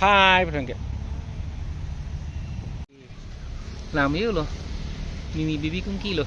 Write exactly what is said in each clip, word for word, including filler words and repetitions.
Hi, phrang ke. Lang yo lo. Mimi baby kung kilo.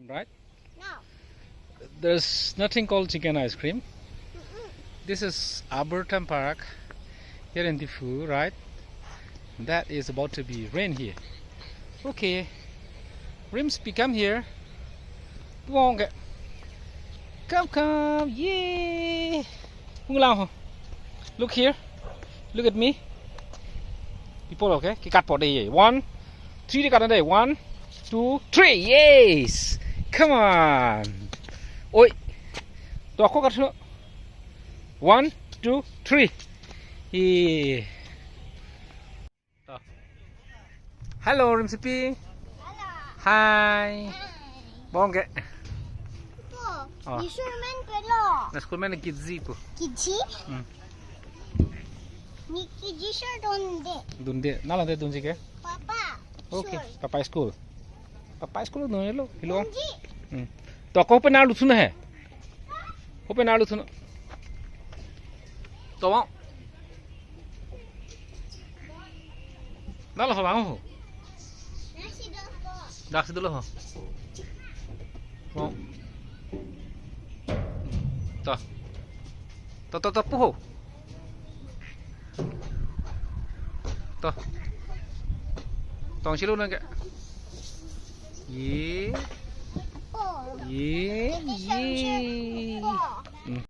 Right? No. There's nothing called chicken ice cream. Mm-mm. This is Arboretum Park here in Diphu, right? That is about to be rain here. Okay. Rimspi, come here. Come on, get. Come, come. Yay. Kung lang ho. Look here. Look at me. People, okay? Kekat po de ye. One, three de kat de. One, two, three. Yes. Come on. Oi. To ako kat ho. One, two, three. Ye. To. Hello, Rimsipi. Hello. Hi. Hi. Bong ke? Po, oh. Ni school men pelo. Na school men kiji po. Kiji? Hmm. Ni kiji sir dunde. Dunde. Nala de dunji ke? Papa. Okay. Sir. Papa school. Papa school dunlo. Hilo. Dunji. Hmm. To ako pen arlu thuna he. Ako pen arlu thuna. To mau. Nalo ho bang ho. Daksi dolo ho. Mau. To. To, to, to, pu ho. To. Tong silu nang ke. Ye. Po. Ye, ye. Po.